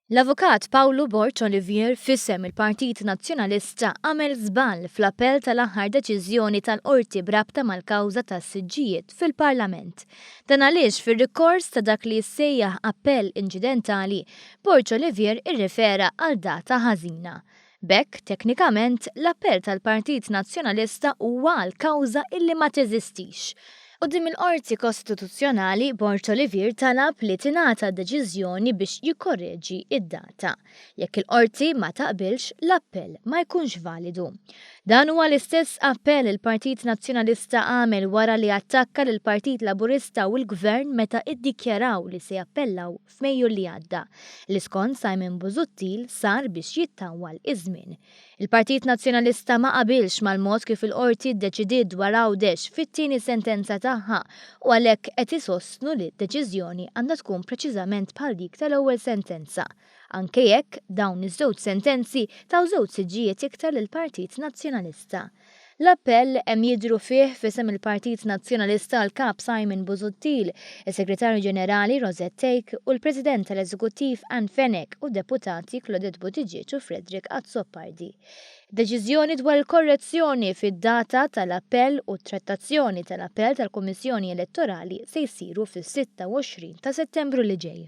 L-Avukat Pawlu Borg Olivier f'isem il-Partit Nazzjonalista għamel żball fl-appell tal-aħħar deċiżjoni tal-Qorti b'rabta mal-kawża tas-siġġijiet fil-Parlament. Dan għaliex fir-rikors ta' dak li jissejjaħ appell inċidentali, Borg Olivier irrifera għal data ħażina. B'hekk, teknikament, l-appell tal-Partit Nazzjonalista huwa għal kawża illi ma teżistix. Quddiem il-Qorti Kostituzzjonali, Borg Olivier talab li tingħata deċiżjoni biex jikkorreġi d-data. Jekk il-Qorti ma taqbilx, l-appell ma jkunx validu. Dan huwa l-istess appell li l-Partit Nazzjonalista għamel wara li attakka lill-Partit Laburista u l-Gvern meta iddikjaraw li se jappellaw f'Mejju li għadda, li skont Simon Busuttil sar biex jittawwal iż-żmien. Il-Partit Nazzjonalista ma qabilx mal-mod kif il-Qorti ddeċidiet dwar Għawdex fit-tieni sentenza tagħha u għalhekk qed isostnu li d-deċiżjoni għandha tkun preċiżament bħal dik tal-ewwel sentenza, anke jekk dawn iż-żewġ sentenzi taw żewġ siġġijiet iktar lill-Partit Nazzjonalista. L-appell hemm jidhru fih f'isem il-Partit Nazzjonalista l-Kap Simon Busuttil, is-Segretarju Ġenerali Rosette Thake u l-President tal-Eżekuttiv Ann Fenech u d-Deputati Claudette Buttigieg u Frederick Azzopardi. Deċiżjoni dwar il-korrezzjoni fid-data tal-appell u t-trattazzjoni tal-appell tal-Kummissjoni Elettorali se jsiru fis-26 ta' Settembru li ġej.